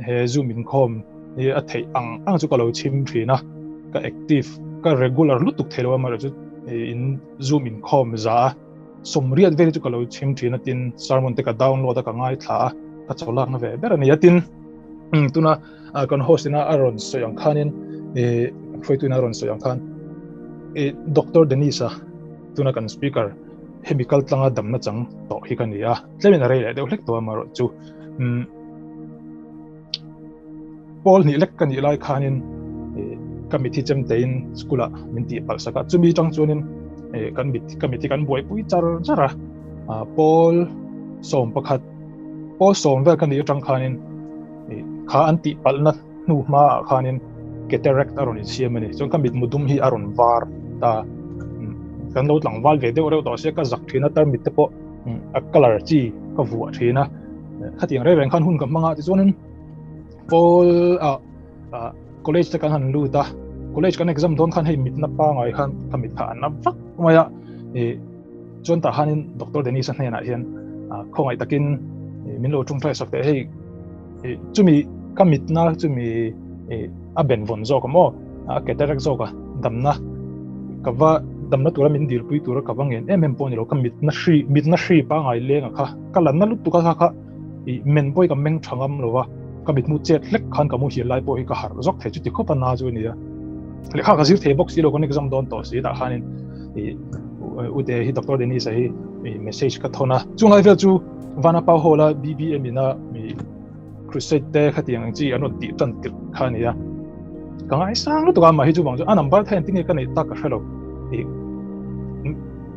He Zoom inkhawm hi a theih ang ang chu ka lo chhim thin a, ka active, ka regular lutuk thei lo a, amaherawhchu in Zoom inkhawm za a, 80 vel chu ka lo chhim thin a, tin sermon te ka download a, ka ngaithla a, ka chaw lakna ve ber a ni a, tin tuna kan host ina a rawn sawi ang khanin hruaitu ina a rawn sawi ang khan Doctor Dennis-a tuna kan speaker hemi kal tlanga damna chang tawh hi ka ni a, tlemin a rei leh deuh hlek tawh a amaherawhchu Pawl hnih lek ka nih lai khanin ka mithi chem tein school ah min tih palh sak a, chumi tang chuanin kan mit ka mithi kan buaipui char char a, pawl 11 pawl 10 vel ka nih atang khanin kha an tih palhna hnu hma ah khanin cataract a rawn insiam a ni, chuan ka mitmu dum hi a rawn var ta, kan lo tlangval ve deuh reuh tawh sia ka zak thin a tarmit te pawh a colour chi ka vuah thin a, khatiang reng reng khan hun ka hmang a tichuanin pawl ah college te kan han lut a college kan exam dawn khan hei mitna pangai khan ka mit kha an na vak mai a e chuan tah khanin Doctor Dennis a hnenah hian khawngaih takin min lo tawngtai sak teh hei chumi ka mitna chumi a ben vawn zawk a maw a cataract zawk a damna ka va damna tura min dilpui tura ka va ngen em em pawh ni lo ka mitna hri mitna hri pangai leng a kha ka lanna lutuk a kha kha i men pawh hi ka meng tha ngam lo va ka mitmu chet hlek khan ka muhil lai pawh hi ka harh zawk thei chuti khawp a na chu a ni a lehkha ka zir thei bawk si lo kan exam dawn tawh si tah khanin i ute hi Doctor Dennis a hi i message ka thawn a chung lai vel chu Vanapa Hall a BBM ina mi crusade te khatiang ang chi an rawn tih tan tirh kha a ni a ka ngaisang lutuk a mah hi chu vang chu a number kha engtin nge ka neih tak ka hre lo i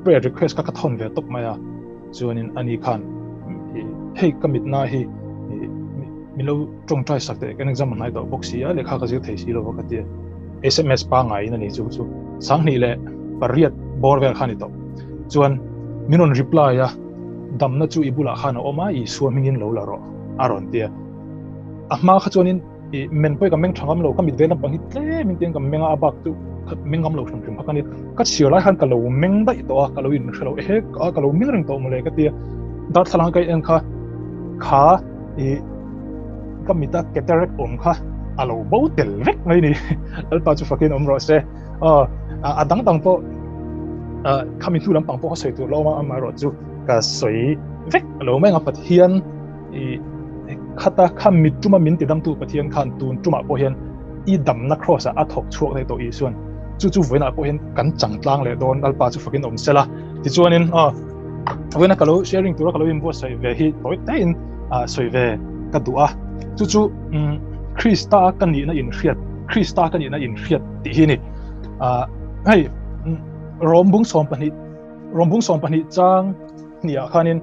prayer request kha ka thawn ve tawp mai a chuanin ani khan hei ka mitna hi min lo tawngtai sak teh kan exam hnai tawh bawk si a lehkha ka zir thei si lo va ka ti a SMS pangaiin a ni chu chu 2008 bawr vel kha ni tawh chuan min rawn reply a damna chu i bulah khan a awm a Isua hmingin lo la rawh a rawn ti a a hma kha chuanin i men pawh ka meng tha ngam lo ka mit ve lampang hi tlem in tiang ka meng a a bak chu meng ngam lo hrim hrim kha ka ni ka chhiar lai khan ka lo meng daih tawh a ka lo in hre lo ehe a ka lo meng reng tawh mawle ka ti a darthlalang ka en kha kha i ka mita cataract awm kha a lo bo tel vek mai ni lalpa chu fakin awm rawh se a dang dang pawh khami hnu lampang pawh ka sawi tur lo awm a amaherawh chu ka sawi vek lo mai ang a Pathian i khata kha mit tuma min tidamtu Pathian khan tun tumah pawh hian i damna cross ah a thawk chhuak daih tawh Isuan chu chu vawiinah pawh hian kan chang tlang leh dawn Lalpa chu fakin awm sela tichuanin aw vawiina ka lo sharing tura ka lo inbuatsaih ve hi tawi tein sawi ve ka duh a chu chu Krista ka nihna inhriat Krista ka nihna inhriat tih hi ni hei Rom bung 12 Rom bung 12 chang hniah khanin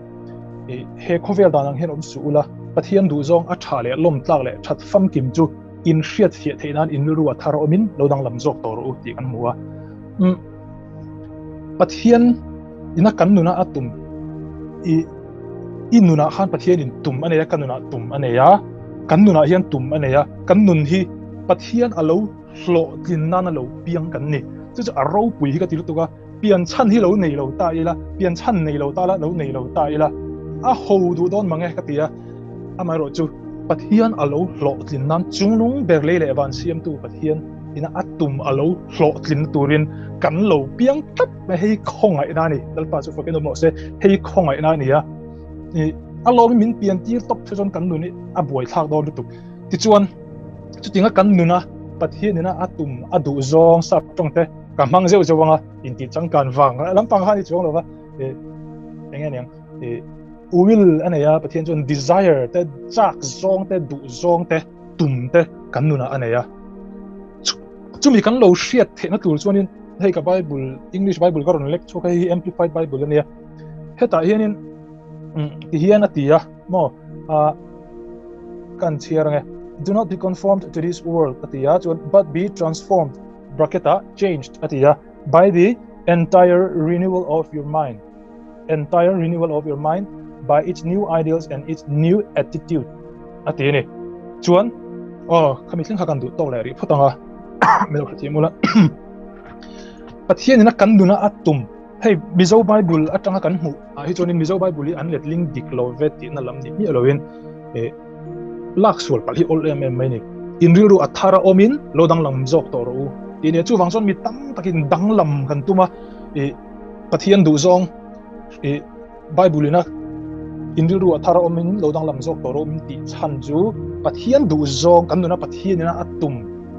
he khawvel dan ang hian awm suh ula, Pathian duhzawng a tha leh lawm tlak leh that famkim chu in hriat fiah theih nan in rilru a thar awmin lo danglam zawk tawh rawh u tih kan hmu a. Umm Pathian ina kan nuna a tum i i nunah khan Pathian in tum a nei a, ka nunah tum a nei a, kan nunah hian tum a nei a, kan nun hi Pathian a lo hlawhtlin nan a lo piang kan ni. Chu chu a ropui hi ka ti lutuk a. Pian chhan hi lo nei lo ta ila, pian chhan nei lo ta la, lo nei lo ta ila, a ho duh dawn mang e ka ti a. Amaherawh chu Pathian a lo hlawhtlin nan chunglung ber lei leh van siamtu Pathian ina a tum a lo hlawhtlin turin kan lo piang tlat mai hei khawngaihna a ni. Lalpa chu fakin awm rawh se, hei khawngaihna a ni a. A lawmin min pian tir tawp chu chuan kan nun hi a buaithlak dawn lutuk. Tichuan chutinga kan nuna Pathian ina a tum a duh zawng sap tawng te ka hmang zeuh zeuh anga inti changkan vang lampang kha ni chuang lova e enge niang e will a nei a Pathian chuan desire te chak zawng te duh zawng te tum te kan nuna a nei a chumi kan lo hriat theihna tur chuanin hei ka Bible English Bible ka rawn lek chhuak hei hi Amplified Bible ania hetah hianin ti hian a ti a maw a kan chhiar ange do not be conformed to this world a ti a chuan but be transformed bracket ah changed a ti a by the entire renewal of your mind entire renewal of your mind by its new ideals and its new attitude a ti a ni chuan aw khami thleng kha kan duh tawk leh rih phawt ang a melo hrethiam ula Pathian ina kan nuna a tum hei Mizo Bible atanga kan hmuh ah hi chuanin Mizo Bible hi an letling dik lo ve tihna lam ni miah loin eh. Lak sual palh hi awl em em mai ni. In rilru a thar a awmin lo danglam zawk tawh rawh u tih nia. Chuvang chuan mi tam takin danglam kan tum a, ih Pathian duhzawng ih Bible ina in rilru a thar a awmin lo danglam zawk tawh rawh u min tih chhan chu Pathian duhzawng kan nuna Pathian ina a tum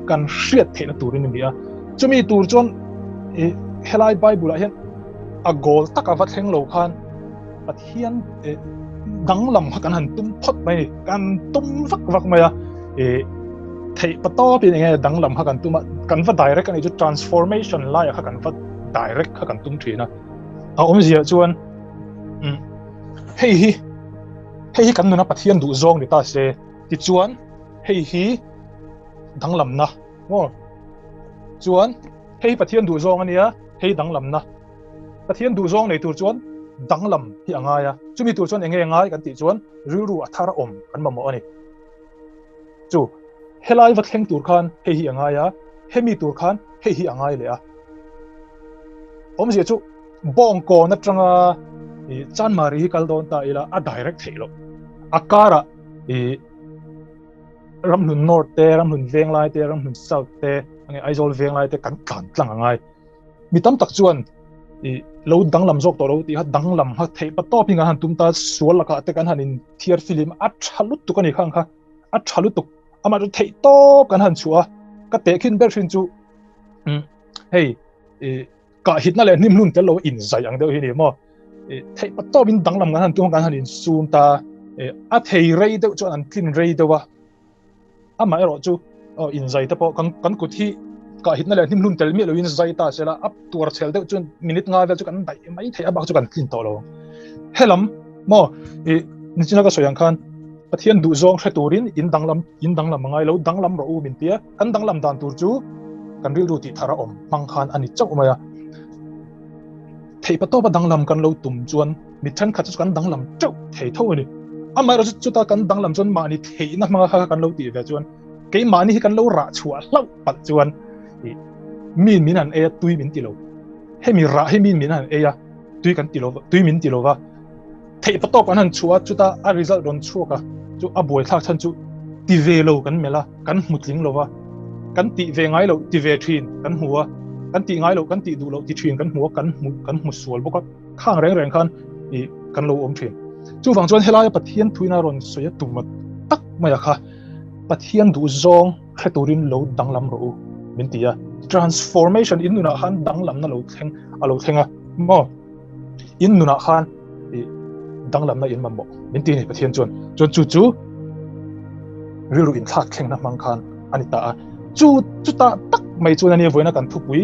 kan hriat theihna turin a ni a. Chumi tur chuan ih helai Bible ah hian a goal tak a va thleng lo khan Pathian eh danglam kha kan han tum phawt mai ni kan tum vak vak mai a eh theih patawp in enge danglam kha kan tum a kan va direct ani chu transformation lai kha kan va direct kha kan tum thin a a awmzia chuan um hei hi hei hi kan nuna Pathian duh zawng ni ta se tichuan hei hi danglamna maw chuan hei Pathian duh zawng ania hei danglamna Pathian duhzawng nei tur chuan danglam hi a ngai a, chumi tur chuan enge ngai kan tih chuan rilru a thar awm kan mamawh a ni. Chu helai va thleng tur khan hei hi a ngai a, hemi tur khan hei hi a ngai leh a. Awmzia chu bawngkawn atanga Chanmari hi kal dawn ta ila a direct theih loh. A karah i Ramhlun North te, Ramhlun Venglai te, Ramhlun South te, Aizawl Venglai te kan tlan tlang a ngai. Mi tam tak chuan i lo danglam zawk tawh lo tih kha danglam kha theih pa tawp in kan han tum ta sual lakah te kan han in thiar filim a tha lutuk a ni khang kha a tha lutuk amah chu theih tawp kan han chhuah a ka tehkhin ber hrin chu hei i kah hitna leh hnim hlun tel lo in zai ang deuh hi ni maw theih pa tawp in danglam kan han tum kan han in sum ta a thei rei deuh chuan an tlin rei deuh a Amah erawh chu inzai te pawh kan kut hi kah hitna leh hnimhlum tel miah loin zai ta sela a tuar chhel deuh chuan minute nga vel chu kan daih mai thei a bak chu kan tlin tawh lo. Helam maw i nichina ka sawi ang khan Pathian duhzawng hre turin in danglam in danglam a ngai lo danglam rawh u min tia kan danglam dan tur chu kan rilru tih thar a awm hmang khan a ni chauh mai a. Theihpatawpa danglam kan lo tum chuan mi thenkhat chu kan danglam teuh thei tho a ni. Amaherawhchu chuta kan danglam chuan mahni theihna hmanga kha kan lo tih ve chuan keimahni hi kan lo rah chhuah hlauh palh chuan mi min han ei a tui min ti lo. Hemi rah hi mi min han ei a tui kan ti lo tui min ti lo va. Theihpatawp an han chhuah a chuta a result rawn chhuak a chu a buaithlak chhan chu ti ve lo kan melh a kan hmu tling lo va kan tih ve ngai loh ti ve thin kan hmu a kan tih ngai loh kan tih duh loh ti thin kan hmu a kan hmu kan hmu sual bawk a khang reng reng khan i kan lo awm thin chuvang chuan helaia Pathian thuina rawn sawi a tum tak mai a kha Pathian duh zawng hre turin lo danglam rawh u min ti a transformation in nunah khan danglamna lo thleng a lo thleng a maw in nunah khan i danglamna in mamawh min ti ni Pathian chuan chuan chu chu rilru in thlak thlengna hmang khan ani ta a chu chuta tak mai chuan ani vawiina kan thupui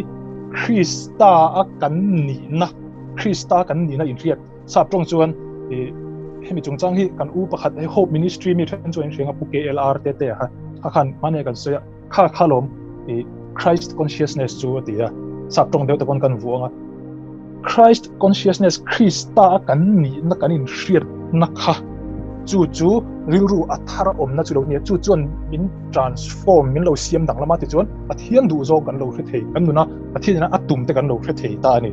Krista a kan nihna Krista kan nihna inhriat sap tawng chuan i hemi chungchang hi kan u pakhat hei Hope Ministry mi then chuan inhriang a pu KLR te te a kha khan hmane kan sawi a kha kha lawm i Christ consciousness chu a ti a sap tawng deuh te pawn kan vuang a Christ consciousness Krista a kan nihna kan inhriatna kha chu chu rilru a thar awmna chu lo nia chu chuan min transform min lo siam danglam a tichuan Pathian duh zawng kan lo hre thei kan nuna Pathian ina a tum te kan lo hre thei ta a ni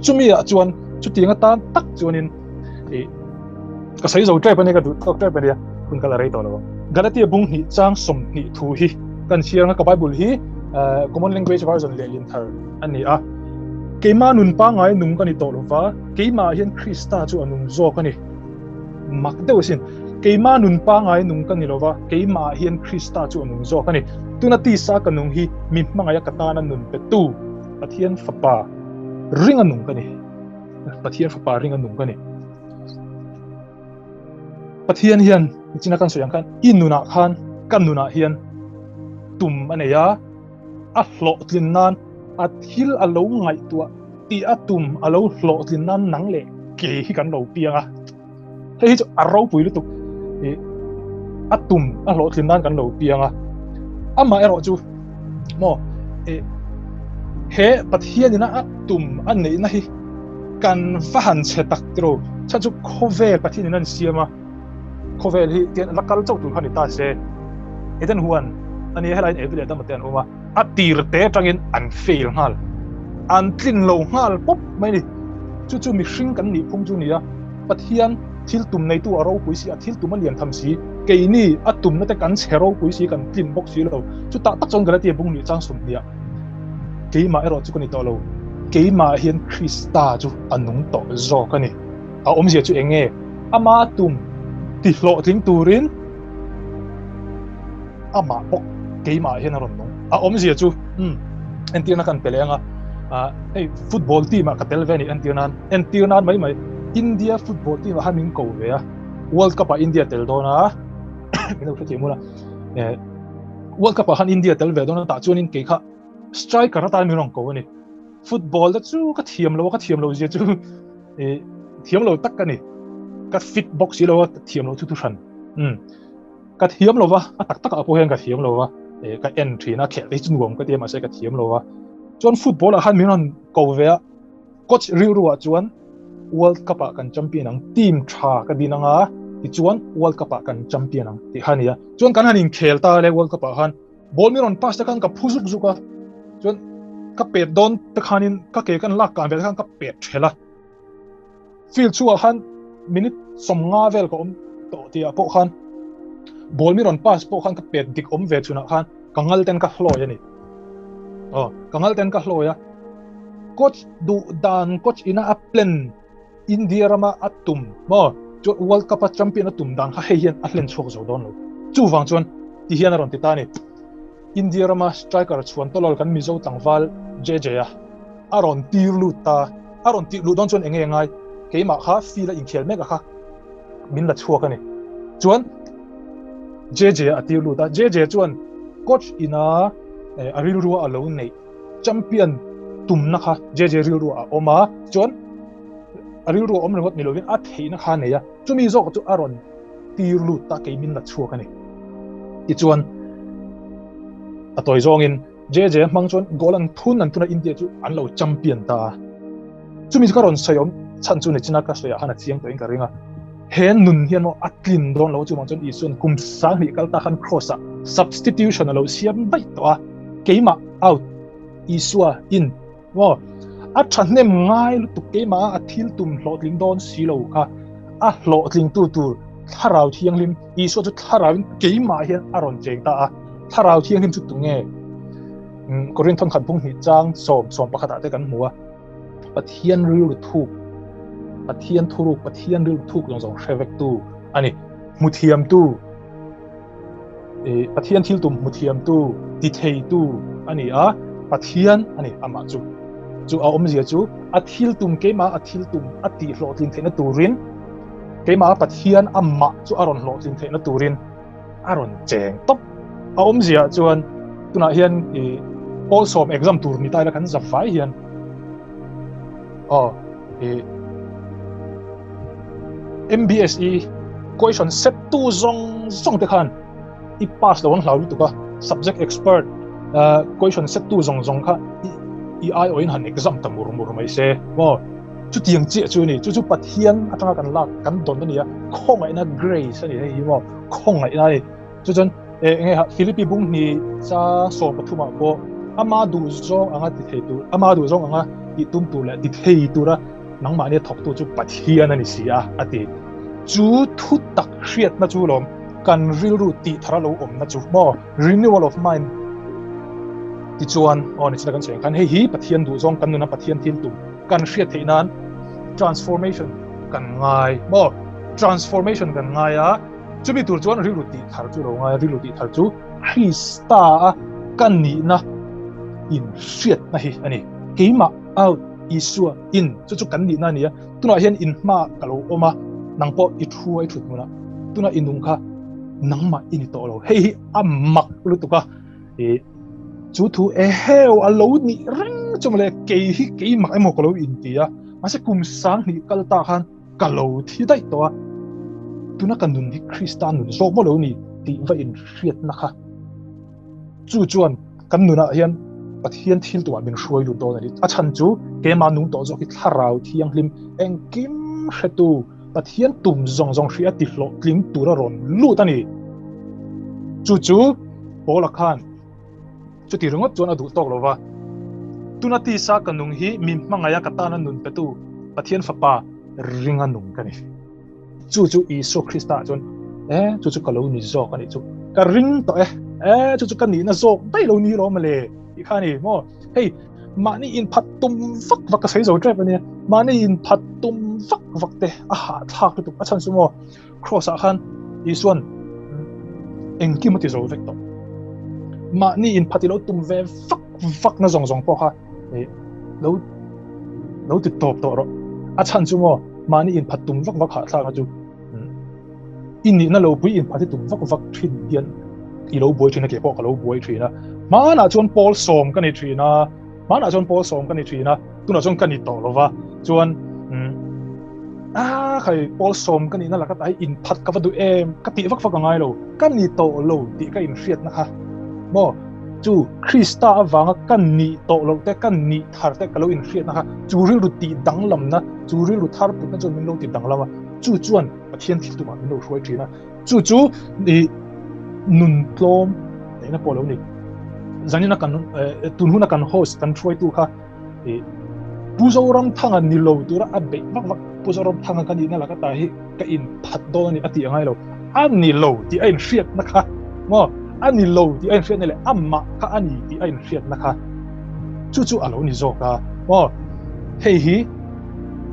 chumi ah chuan chutiang atan tak chuanin i ka sawi zo tep ani ka duh tawk tep ania hun kal a rei tawh lo Galatia bung hnih chang 20 thu hi kan chhiar anga ka Bible hi common language version lehlin thar a ni a keima nun pangai nung ka ni tawh lova keimah hian Krista chu a nung zawk a ni mak deuh sin keima nun pangai nung ka ni lova keimah hian Krista chu a nung zawk a ni tuna tisa ka nung hi mi hmangaih a ka tana nun pe tu Pathian fapa ringa nung ka ni Pathian fapa ringa nung ka ni Pathian hian nichina kan sawi ang khan i nunah khan kan nunah hian tum a nei a a hlawhtlin nan a thil a lo ngaihtuah tih a tum a lo hlawhtlin nan nang leh ke hi kan lo piang a hei hi chu a ropui lutuk a tum a hlawhtlin nan kan lo piang a amah erawh chu maw he Pathian ina a tum a neihna hi kan va han chhe tak tiro chhan chu khawvel Pathian in an siam a khawvel hi tian la kal chauh tur kha ni ta se Eden huan ani helai in Evi leh Adama te an awm a a tir te atangin an fail nghal an tlin lo nghal pawp mai ni chu chu mihring kan nih phung chu ni a Pathian thil tum neitu a ropui si a thil tum a lian tham si. Keini a tumna te kan chhe ropui si, kan tlin bawk si lo. Chutah tak chuan Galatia bung nih chang sawmhniah keimah erawh chu ka ni tawh lo. Keimah hian Krista chu a nung tawh zawk a ni. A awmzia chu eng nge? Ama tum tihlawhtling turin amah bawk keimah hian a rawn nung. A awmzia chu umm entirna kan pe leh ang a, ah hei football team ah ka tel ve a ni entir nan, entir nan mai mai India football team ah khan min ko ve a, World Cup ah India tel dawn a, min lo hrethiam hun a, eh World Cup ah khan India tel ve dawn a tah chuanin kei kha striker atan min rawn ko a ni. Football te chu ka thiam lo a, ka thiam lo zia chu eh thiam lo tak ka ni. Ka fit bawk si lo a, ka thiam lo chu thu hran. Umm ka thiam lo va, a tak takah pawh hian ka thiam lo va, eh ka en thin a, khelh te hi chu nuam ka ti a mahse ka thiam lo va. Chuan football ah khan min rawn ko ve a, coach rilru ah chuan World Cup ah kan champion ang, team tha ka din anga tichuan World Cup ah kan champion ang tih kha a ni a. Chuan kan han inkhel ta le World Cup ah khan Ball mi rawn pass te khan ka phu zuk zuk a, chuan ka pet dawn te khanin ka ke kan lak kan vel khan ka pet ṭhel a. Field chhuah khan minute 50 vel ka awm tawh tih ah pawh khan ball mi rawn pass pawh khan ka pet dik awm ve chhunah khan ka ngal ten ka hlawi a ni. Aw, ka ngal ten ka hlawi a. Coach duh dan coach ina a plan India rama a tum maw chuan World Cup a champion a tum dan kha hei hian a hlen chhuak zo dawn lo. Chuvang chuan ti hian a rawn ti ta a ni. India rama striker chhuan tawlawlh kan Mizo tlangval JJ a a rawn tir lut ta. A rawn tir luh dawn chuan eng nge ngai? Keimah kha field a inkhel mek a kha min la chhuak a ni. Chuan JJ a tir lut a. JJ chuan coach ina a rilrua a lo neih champion tumna kha JJ rilru a awm a, chuan a rilru a awm ringawt ni lovin a theihna kha a nei a, chumi zawk chu a rawn tir lut ta kei min la chhuak a ni. Tichuan a tawi zawngin JJ hmang chuan goal an thun an thun a, India chu an lo champion ta a. Chumi chu ka rawn sawi awm chhan chu nichina ka sawi ah khan a chiang tawhin ka ring a. He nun hian maw a tlin dawn lo chuvang chuan Isua'n kum 2000 kal ta khan cross ah substitution a lo siam daih tawh a, keimah out Isua in maw a thahnem ngai lutuk keimah a thil tum hlawhtling dawn si lo kha a hlawhtling tu tur Thlarau Thianghlim Isua chu Thlarau in keimah hian a rawn cheng ta a, Thlarau Thianghlim chu tunge? Korinthon khat bung hnih chang sawm sawm pakhat ah te kan hmu a. Pathian rilru thuk, Pathian thuruk, Pathian rilru thuk zawng zawng hre vektu a ni. Hmuthiamtu, Pathian thil tum hmuthiamtu, titheitu a ni a, Pathian a ni amah chu. Chu a awmzia chu a thil tum keimah a thil tum a tih hlawhtlin theihna turin keimah Pathian amah chu a rawn hlawhtlin theihna turin a rawn cheng tawp. A awmzia chuan tunah hian i pawl sawm exam tur ni ta ila kan zap vai hian aw i MBSE question set tu zawng zawng te khan i pass lo an hlau lutuk a, subject expert question set tu zawng zawng kha i ai awhin han exam ta mur mur mai se maw. Chutiang chiah chu a ni, chu chu Pathian atanga kan lak kan dawn a ni a, khawngaihna grace a ni hei hi maw, khawngaihna a ni. Chu chuan eh enge ha Philippi bung hnih cha 13 ah pawh ama duh zawng anga ti thei tur, ama duh zawng anga tih tum tur leh ti thei tura nangmahni a thawktu chu Pathian a ni si a a ti. Chu thu tak hriatna chu lawm kan rilru tih thar a lo awmna chu maw, renewal of mind tichuan aw ni china kan sawi ang khan hei hi Pathian duh zawng kan nuna Pathian thil tum kan hriat theih nan transformation kan ngai maw, transformation kan ngai a, chumi tur chuan rilru tih thar chu lo ngai a, rilru tih thar chu Krista a ka nihna in hriatna hi a ni. Keimah out Isua in chu chu kan nihna a ni a, tunah hian in hmaah ka lo awm a, nang pawh i thu a i thut hmunah tunah i nung kha nangmah i ni tawh lo, hei hi a mak lutuk a, i chu thu eheu a lo nih reng chu mawle kei hi keimah emaw ka lo inti a, mahse kum 2000 kal ta khan ka lo thi daih tawh a, tuna ka nun hi Krista nun zawk maw lo ni tih va inhriatna kha chu chuan kan nunah hian Pathian thil tumah min hruai lut dawn a ni. A chhan chu keimah nung tawh zawk hi thlarau thianghlim engkim hretu Pathian tum zawng zawng hria ti hlawhtling tura rawn lut a ni. Chu chu Paula khan chuti ringawt chuan a duh tawk lo va, Tuna tisa ka nung hi min hmangaih a ka tana nun petu Pathian Fapa ringa nung ka ni. Chu chu Isua Krista ah chuan E chu chu ka lo ni zawk ani chu ka ring tawh e e chu chu ka nihna zawk daih lo ni lawm le ti kha ni maw hei mahni in phat tum vak vak ka sawi zo tep ania mahni in phat tum vak vak te a hah thlak lutuk a chhan chu maw cross ah khan Isuan engkim a ti zo vek tawh mahni in phat i lo tum ve vak vak na zawng zawng pawh kha lo lo ti tawp tawh rawh a chhan chu maw mahni in phat tum vak vak hah thlak na chu i nihna lo pui in phat i tum vak vak thin hian i lo buai thin a ke pawh ka lo buai thin a hmanah chuan pawl sawm ka ni thin a hmanah chuan pawl sawm ka ni thin a tunah chuan ka ni tawh lova chuan a khai pawl sawm ka nihna laka tai in phat ka va duh em ka tih vak vak a ngai lo ka ni tawh lo tih ka inhriatna kha maw chu Krista avanga ka nih tawh loh te ka nih thar te ka lo inhriatna kha chu rilru tih danglamna chu rilru thar putna chuan min lo ti danglam a chu chuan Pathian thil tumah min lo hruai thin a chu chu i nun tlawm neihna pawh lo ni zanina kan tun huna kan host kan hruaitu kha i Pu Zoramthanga ni lo tura a beih vak vak Pu Zoramthanga ka nihna laka ta hi ka in phat dawn a ni a tih a ngai lo a ni lo tih a inhriatna kha maw a ni lo tih a inhriatna leh amah kha a ni tih a inhriatna kha chu chu a lo ni zawk a maw hei hi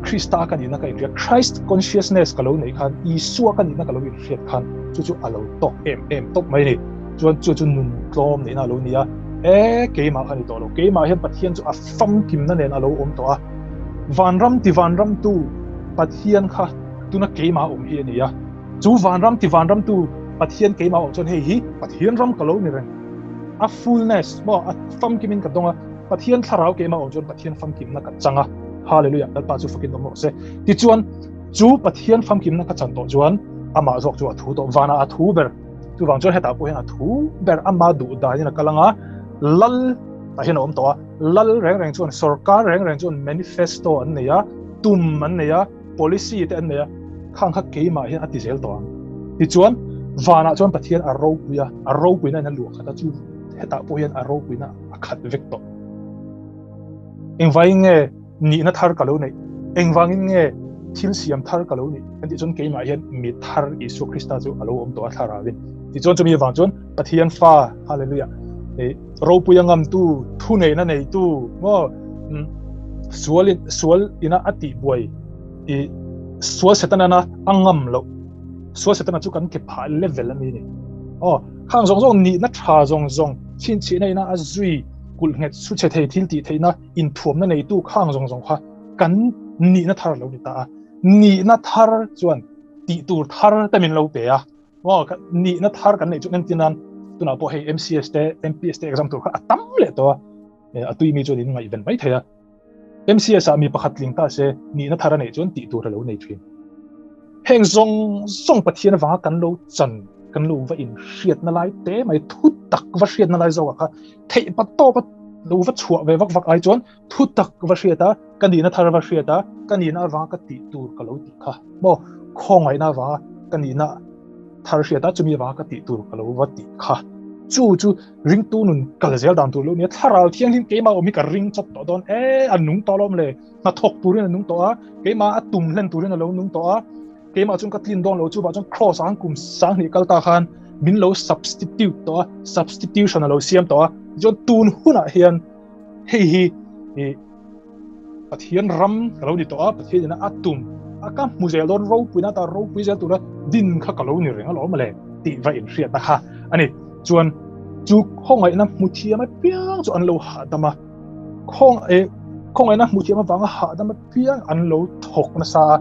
Krista ka nihna ka inhriat Christ consciousness ka lo neih khan Isua ka nihna ka lo inhriat khan chu chu a lo tawk em em tawp mai ni chuan chu chu nun tlawm neihna a lo ni a e keimah kha ni tawh lo keimah hian Pathian chu a famkimna nen a lo awm tawh a vanram ti vanram tu Pathian kha tuna keimah awm hi a ni a chu vanram ti vanram tu Pathian keimah awm chuan hei hi Pathian ram ka lo ni reng a fullness maw a famkimin ka dawng a Pathian thlarau keimah awm chuan Pathian famkimna ka chang a Hallelujah Lalpa chu fakin awm rawh se tichuan chu Pathian famkimna ka chan tawh chuan amah zawk chu a thu tawh vana a thu ber chuvang chuan hetah pawh hian a thu ber ama duh danin a kal anga lal tah hian a awm tawh a lal reng reng chuan sorkar reng reng chuan manifesto an nei a tum an nei a policy te an nei a khang kha keimah hian a ti zel tawh ang tichuan vanah chuan Pathian a ropui a a ropuina in a luah khat a chu hetah pawh hian a ropuina a khat vek tawh engvangin nge nihna thar ka lo neih engvangin nge thil siam thar ka lo nih kan tih chuan keimah hian mi thar Isua Krista chu a lo awm tawh a thlarauin tichuan chumi avang chuan Pathian fa hallelujah ropui a ngam tu thu neihna nei tu maw sual sual ina a tih buai i sual setana na a ngam lo sual setana chu kan ke phah level ami ni oh khang zawng zawng nihna tha zawng zawng chhinchhihna ina a zui kulh nghet su che thei thil tih theihna inthuamna neitu khang zawng zawng kha kan nihna thar lo ni ta a nihna thar chuan tih tur thar te min lo pe a maw nihna thar kan neih chu entir nan tunah pawh hei MCS te MPS te exam tur kha a tam leh tawh a a tui mi chuan in ngaihven mai thei a MCS ah mi pakhat tling ta se nihna thar a neih chuan tih tur a lo nei thin heng zawng zawng Pathian avanga kan lo chan kan lo va in hriatna lai te mai thu tak va hriatna lai zawk ah kha theih pa tawp a lo va chhuah ve vak vak ai chuan thu tak va hriat a ka nihna thar va hriat a ka nihna avanga ka tih tur ka lo tih kha maw khawngaihna avanga ka nihna thar hriat a chumi avanga ka tih tur ka lo va tih kha chu chu ringtu nun kal zel dan tur lo nia thlarau thianghlim keimah awm hi ka ring chawp tawh dawn e a nung tawh lawm le hnathawk turin a nung tawh a keimah a tum hlen turin a lo nung tawh a keimah chuan ka tlin dawn lo chu ba chuan cross ang kum 20 kal ta khan min lo substitute tawh a substitution a lo siam tawh a chuan tun hunah hian hei hi i Pathian ram ka lo ni tawh a Pathian ina a tum a ka hmu zel dawn ropuina ta ropui zel tura din kha ka lo ni reng alawm le tih va inhriatna kha ani chuan chu khawngaihna hmu thiam apiang chu an lo hahdam a khawng e khawngaihna hmu thiam avanga hahdam apiang an lo thawk nasa a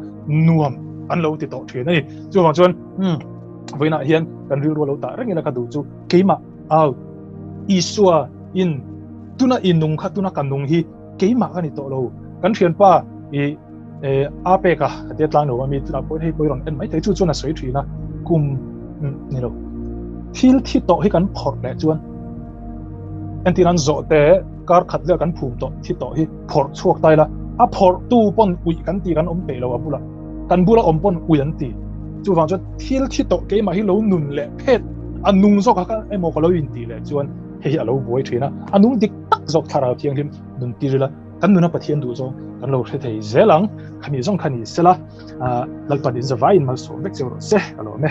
nuam an lo ti tawh thin ani chuvang chuan vawiinah hian kan rilru lo dah reng ila ka duh chu keimah au Isua in tuna i nung kha tuna ka nung hi keimah ka ni tawh lo kan thianpa i a pek a ka tia tlang lo ami tuna pawh hei pawh rawn en mai thei chu chuan a sawi thin a kum ni lo thil thi tawh hi kan phawrh leh chuan entir an zawh te kar khat vel kan phum tawh thi tawh hi phawrh chhuak tai la a phawrh tu pawn uih kan ti kan awm peih lo a bula kan bula awm pawn ui an ti chuvang chuan thil thi tawh keimah hi lo nun leh phet a nung zawk kha emaw ka lo in tih leh chuan hei hi a lo buai thin a a nung dik tak zawk thlarau thianghlim nun tir ila kan nuna Pathian duh zawng kan lo hre thei zel ang khami zawng kha ni sela Lalpan in zavaiin malsawm vek cheu rawh se ka lawm e.